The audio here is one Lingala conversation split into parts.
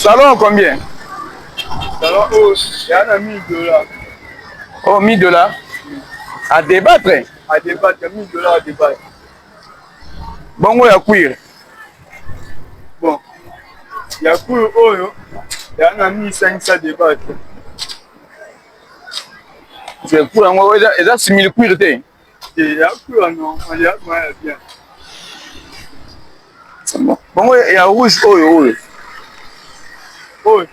Salon combien? Salon oyo ya na 1000 dollars. Oh 1000 dollars. À débattre. À débattre 1000 dollars à débattre. Bongo ya cuir. Bon. Ya cuir oyo ya na 1500 débattre. C'est cuir yango eza simili cuir te. Ya cuir normal ya ya bien. Bongo ya rouge oyo oyo. Oyo.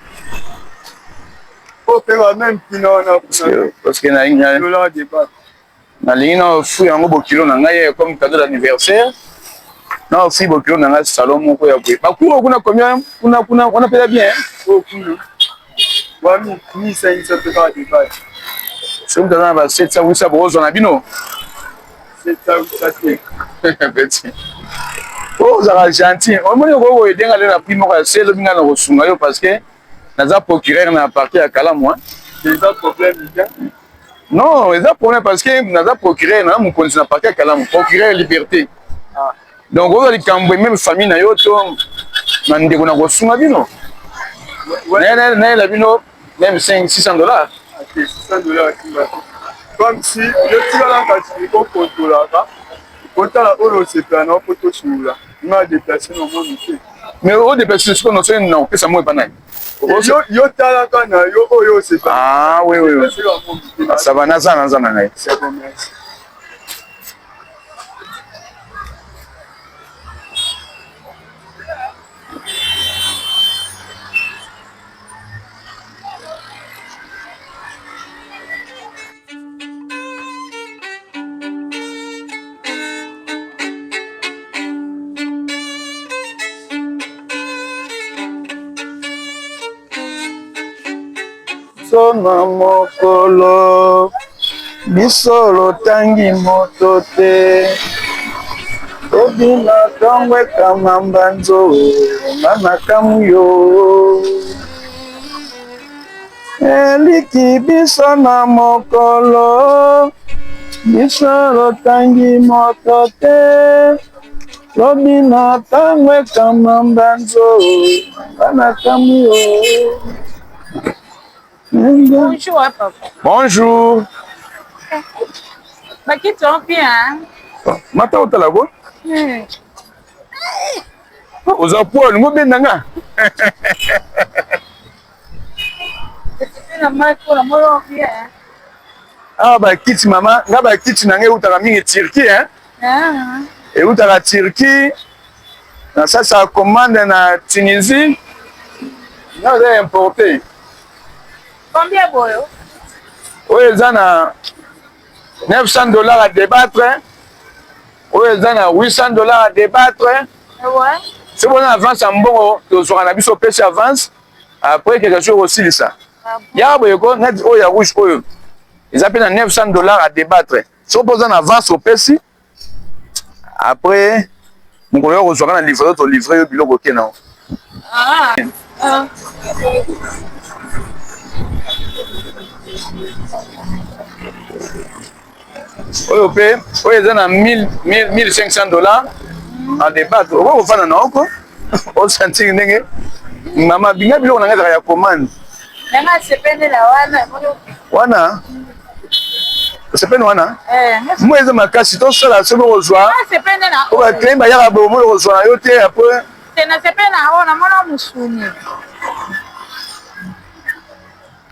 Oyo pe ba même prix na wana. Parce que na dollar débat. Nalingi na offrir yango bokilo na ngai comme cadeau d'anniversaire. Na offrir bokilo na ngai salon moko ya boye. Bakuro kuna combien? Kuna kuna wana pela bien. Oyo kuna. Wa mi 1500 pe kaka débat. Soki moto aza na ba 700 800 bokozwa na bino. 700 800 te. Petit. Oyo ozalaka gentil. Omoni okoki koyede nga lelo na prix moko ya se elobi nga na kosunga yo parce que naza procureur na parquet ya Kalamu. Eza problème te. Non, eza problème parce que naza procureur na mokonzi na parquet ya Kalamu, procureur liberté. Ah. Donc oyo likambo même famille na yo to na ndeko na kosunga bino. Nayela bino même 5 600 dollars. 600 dollars comme si yo tikala kasi okontolaka otala oyo osepela na yo mpo tosolola nga déplace na mwa moke. Mais o déplace sikoyo na soki na kopesa mwa epa nani? Yo talaka na yo oyo osepela. Ah oui oui oui. Ça va naza naza na ngai. C'est bon merci. Sona mokolo biso lotangi moto te tobima ntongo ekama mbanzo nga makambo yo Eliki biso na mokolo, biso lotangi moto te, lobi na ntango ekama mbanzo, nga nakamwi yo. Bonjour, hein, papa. Bonjour. Bakiti en bien, hein? Mata otala ko? Hmm. Oza poa olingi obenda nga? Awa bakiti mama nga bakiti na nga eutaka mingi Turquie hein? Ah. Eutaka Turquie nasalisaka commande na Tunisie nga aza importe. Combien boyo? Oyo eza na 900 dollars à débattre. Oyo eza na 800 dollars à débattre. Ouais. Soki boza na avance ya mbongo tozwaka na biso opesi avance après quelque chose okosilisa. Ah bon. Yaka boye ko neti oyo ya rouge oyo eza mpe na 900 dollars à débattre. Soki mpe oza na avance opesi après mokolo yo okozwaka na livraison tolivre yo biloko oke nango. Ah. Ah. Oyo pe oyo eza na 1500 dollars en débattre. Okoki kofanda na oko osentir ndenge mama binga biloko na ngai ezalaka ya commande. Wana osepeni wana moi eza makasi tosala soki okozwa po baclient bayaka boye omoni okozwa na yo te apres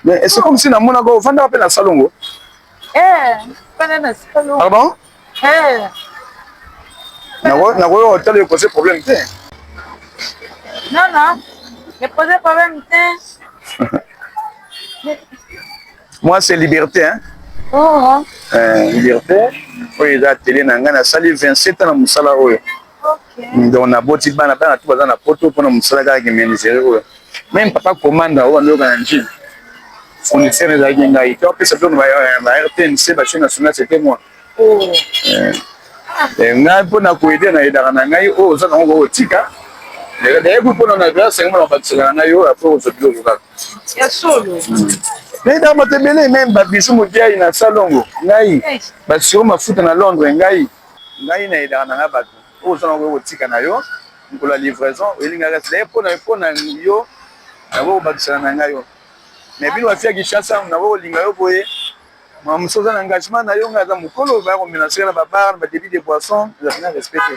mais c'est comme si namonaka ofandaka mpe na salongo. Eh, fanda na salongo. Pardon? Eh. Nakoki kotala yo pose problème te. Non, non. Ne pose problème te. Moi, c'est liberté, hein. Oh. Euh, liberté. Oyo eza atelier na ngai nasali 27 ans na mosala oyo. Okay. Donc naboti bana bana tout baza na poto mpona mosala kaka kimeniseri oyo. Même papa commanda oyo bandoyoka na njili. Fournisseur ezalaki ngai. To apesa biloko na ba RTNC ba chaîne nationale c'était moi. Oh. Eh, ngai mpo na koyede na yedaka na ngai oyo oza nango kotika. D'ailleurs mpo na na sengo na batisaka na ngai oyo après ozwa biloko kaka. Ya solo. Nayedaka bato ebele meme ba Bijou Mudiayi na Salongo ngai, ba Siro Mafuta na Londres ngai. Ngai nayedaka na ngai bato oyo oza nango kotika na yo mokolo ya livraison oyeli ngai reste. D'ailleurs mpo na yo. Nako kobakisana na ngai yo. Mais bino ba fille ya Kinshasa nako kolinga yo boye. Maman mosusu aza na engagement na yo, ngai aza mokolo, baya ko menacer na ba bar, na ba debit de boisson, eza na respect te.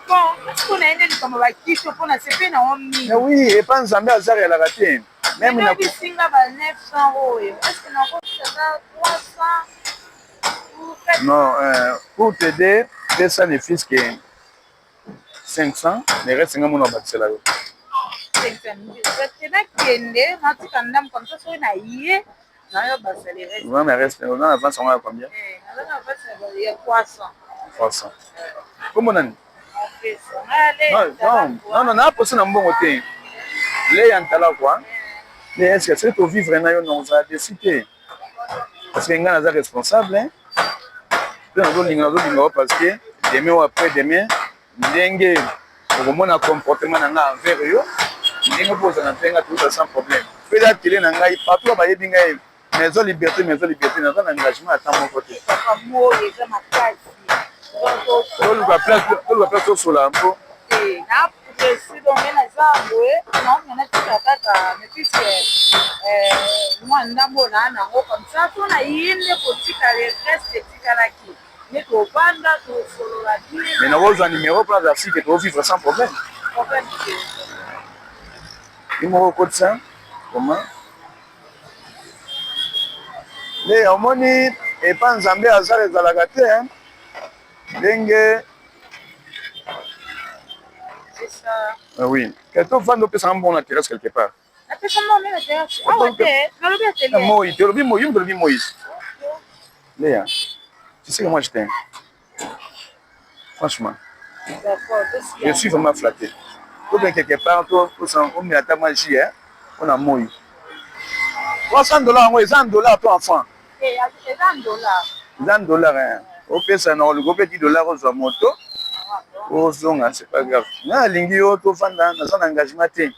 Bon, mpo na ye nde likambo bakisi mpo na sepe na yo mingi. Mais oui, epa Nzambe aza relaka te. Meme na bisinga ba 900 oyo, est-ce que nakokisa ata 300? Non, pour t'aider, pesa ne fils que 500, le reste nga mona bakisela yo. 500 nakende natika ndambo comme ça soki na ye nayo bakisa le reste. Oza na reste, oza na avance yango ya combien? Naza na avance ya 300. 300. Kombo nani? Non, non, non, na posa na mbongo te. Leya Ntala quoi. Mais est-ce que soki tovivre na yo non ozala déçu te? Parce que nga naza responsable hein. Pe nazolinga nazolinga yo parce que demain ou après demain ndenge okomona comportement na nga envers yo ndenge mpo ozala mpe nga toza sans problème. Pe eza tele na ngai partout bayebi ngai maison liberté maison liberté naza na engagement ata moko te. Toluka place toluka place tosola yango. Presi donc ngai naza boye naomona natika kaka mais puisque mwa ndambo oyo naa nango comme ça so naye nde kotika le reste etikalaki nde tovanda tosolola bien. Mais nakozwa numero mpo naza sike tovivre sans problème. Problème te. Yo moko okotisa comment? Nde omoni epa Nzambe hasard ezalaka te hein. Ndenge C'est ça. Ah oui. Quelque vanda opesa nga mbongo na terrasse quelque part. Napesa mbongo na terrasse. Awa te, nalobi atelier. Moi, te lobi moi, yo lobi moi. Léa, tu sais que moi je t'aime. Franchement. D'accord. Je suis vraiment flatté. Ou bien quelque part, toi, on ata moi jus, hein. On a moi. 300 dollars, yango eza en dollar to en franc? Eza en dollar. Eza en dollar, hein. Opesa na oluka ope 10 dollars ozwa moto ozonga, c'est pas grave. Nga nalingi yo tovanda, naza na engagement te.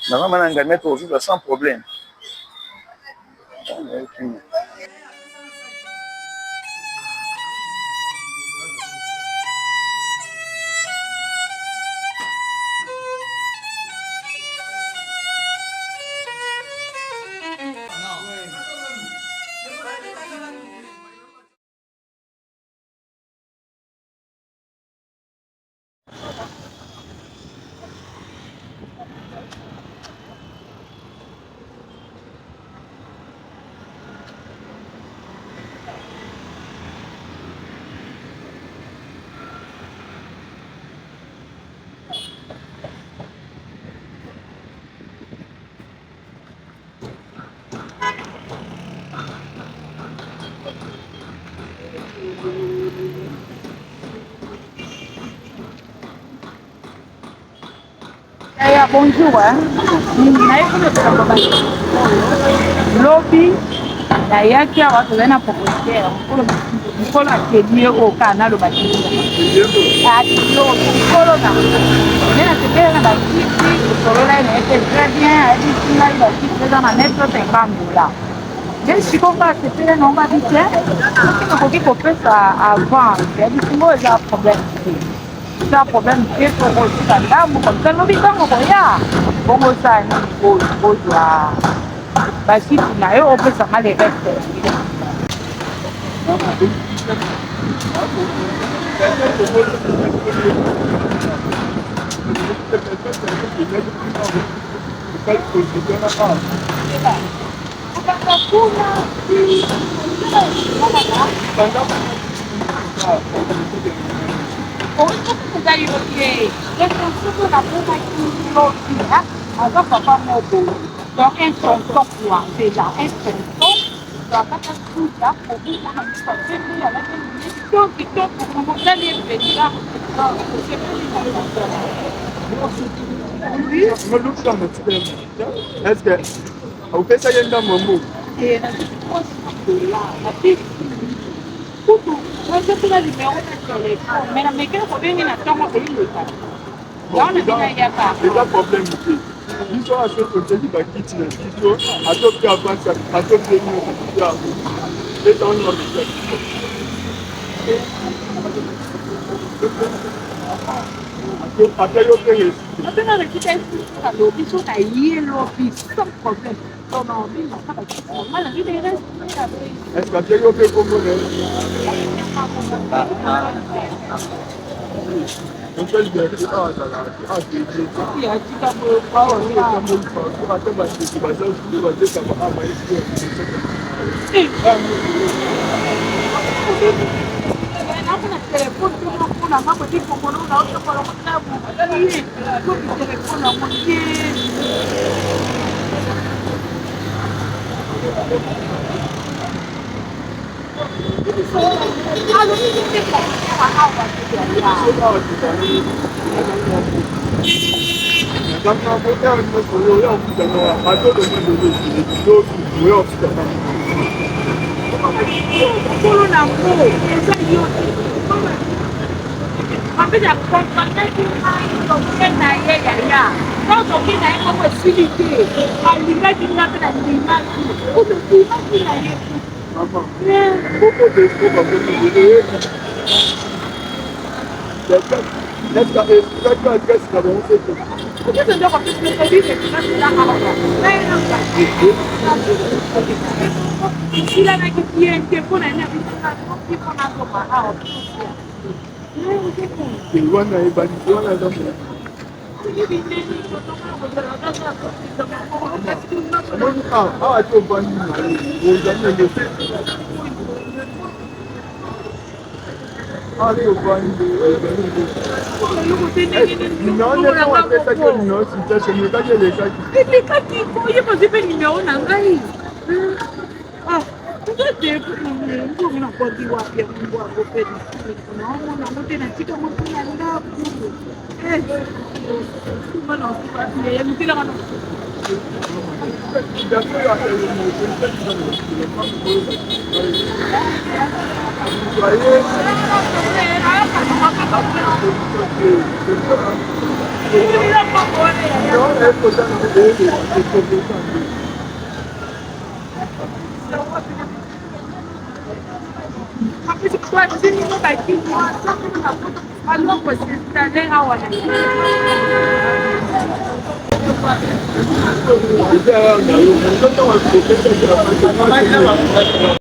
Naza na engagement tovivre sans problème. Yaya bonjour hein. Naye kolobela ba lobi nayaki awa tozali na propriétaire mokolo mokolo atelier oyo kaka naloba mokolo na nde nasepeli na bakiti tosolola ye na ye te très bien ayebisi ngai bakiti eza na 950 dollars nde sikoyo nga asepele na ngo abi te soki nakoki kopesa avance ayebisi ngo eza problème te eza problème te tokotika ndambo komsa lobi ntango koya bongo osala nini oyo ozwa bakiti na yo opesa nga le reste. Aza papa moko donc un tonton quoi déjà un tonton akata suka kobuka na miso pembe alati kitoko kitoko mobali ye mpenza osepeli na Est-ce que opesaki ye ndambo ya mbongo? Te, nazwi 300 dollars napesi kutu nazwaki na numero na telefone mais namekeli kobenge na ntongo eleka yango na bino ayaka eza problème te. Biso awa soki toteki bakiti na biso ata ope avance ata ope nyonso yango pesa wana bameka biso ata yo mpe reçu te. Abenga rekita alobi so na ye lobi sans problème. Donc na obenga kaka nga na ngi reste. Est-ce que atie yo mpe kombo na ye? Mokolo na ngo eza yo te apesi akomprendaki ngai toke na ye yaya ntango toke na ye moko esili te alingaki nga mpe nandimaki odimaki na ye. Mama, boko despo bakomi oyebi. Est-ce adresse na bango te? Esilanaki bien te mpo na nini mpo nazonga awa. Wana ebandi wana eza omoni awa te ovandi na yo ozali eloko awa te ovandi ozali eloko nimero ndenge apesaki yo nimero situation elekaki elekaki elekaki ye bazwi mpe nimero na ngai. Mbongo nakwaki wapi ya mbongo yango mpe naomona yango te, natika yango mpe na ndako. Eza na yo.